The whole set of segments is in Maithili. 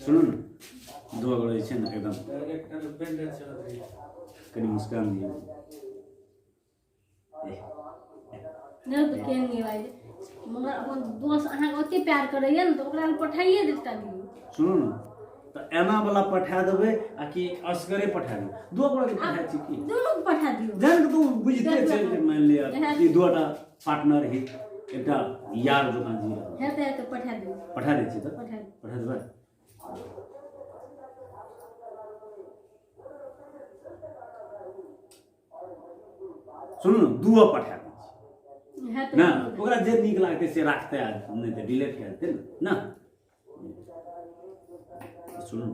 सुनू ने, दू गोरे जे छै ने एकदम कनि मुस्कान दियौ। नहि तऽ केहन नीक लागै, मगर अपन दोस्त अहाँके ओते प्यार करैया ने, तऽ ओकरा लग पठाइए देता दियौ। सुनू ने, तऽ एना वाला पठा देबै आ कि असगरे पठा देबै? दू गोरे के पठा छी कि दुनू के पठा दियौ? जानि कऽ तऽ ओ बुझिते छै जे मानि लिअ ई दूटा पार्टनर ही, एकटा यार जकाँ जी रहल। हेतै हेतै, पठा दियौ। पठा दै छी तऽ पठा दियौ। पठा देबै। सुनू ने, दूओ पठा दै छी। हेतै ने ओकरा जे नीक लागतै से राखतै आ नहि तऽ डिलीट कए देतै ने। ने सुनू,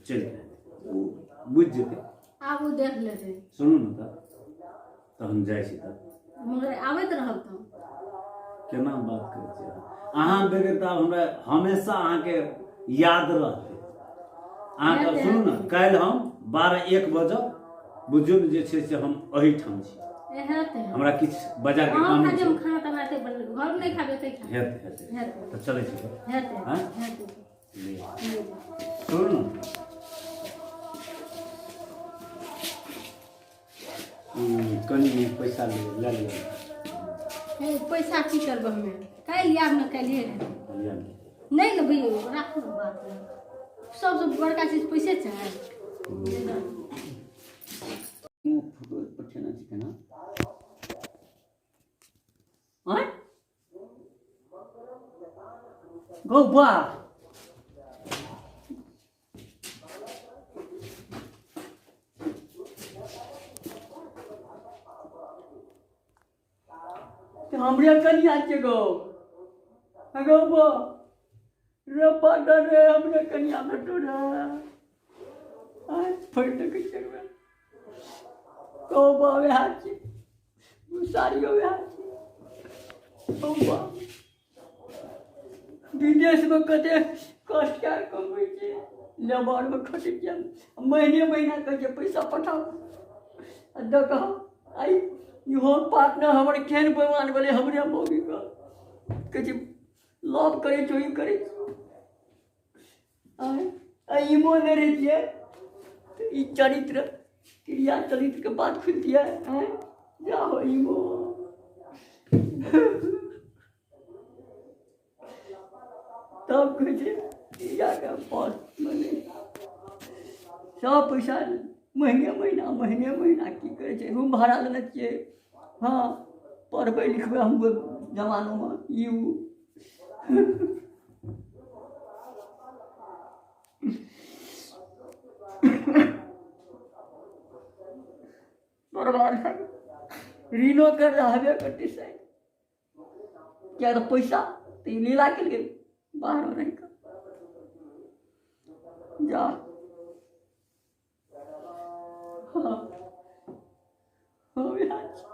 चलि गेलै, ओ बुझि जेतै। आब ओ देख लेतै। सुनू ने, तऽ हम जाइ छी तऽ। मगर आबैत रहब तऽ। केना बात करै छियै अहाँ? अहाँ बगैर तऽ आब हमरा हमेशा अहाँके याद रहतै अहाँके। हेतै, सुनू ने, हेतै। काल्हि हम 12-1 बजे बुझियौ ने जे छै से हम एहिठाम छी। हेतै। हमरा किछु बाजारके अहाँ काम खा छै। हम खाना ताना एते बनेबै, घरमे नहि खाबै, एते खाबै। हेतै हेतै। हेतै। तऽ चलै छी तऽ। हेतै। आँय? हेतै। सुनू ने, कनि पैसा लए लिअ। हे, पैसा की करबै हमे? काल्हि आयब ने, काल्हिए हेतै। लिअ ने। नहि लेबै यौ, राखू ने बात। सबसँ बड़का चीज पैसे छै। फोटो पठेने छी केना? आँय गौ बा, तऽ हमरे कनिया छै गौ, गौ बा रे पाडर रे, हमरे कनिया भेटो रे। आँय फाड़ि देखै छियै रे गौ बा, वएह छै साड़ियो, वएह छै गौ बा। विदेशमे कते कष्ट कए कऽ कमबै छै, लेबरमे खटै छियै, महीने महीना कहै छै पैसा पठाउ आ देखह आइ इहो पार्टनर हमर केहन बेमान भेलै। हमरे मौगीके कहै छै लव करै छौ, ई करै छौ। आँय आ इमो नहि रहितियै तऽ ई चरित्र क्रिया चरित्रके बात खुलतियै? आँय जाहो इमो, तब कहै छै क्रियाके पास मने सब पैसा महीने महीना महीने महीना की करै छै? रूम भाड़ा लेने छियै। हँ, पढ़बै लिखबै हम जमानोमे ई उ बर्बाद भए गेल। ऋणो कर्जा हेबे करतै शायद, किया तऽ पैसा तऽ ई लीला केलकै बाहरमे रहि कऽ। जा, हँ हँ, वएह छै।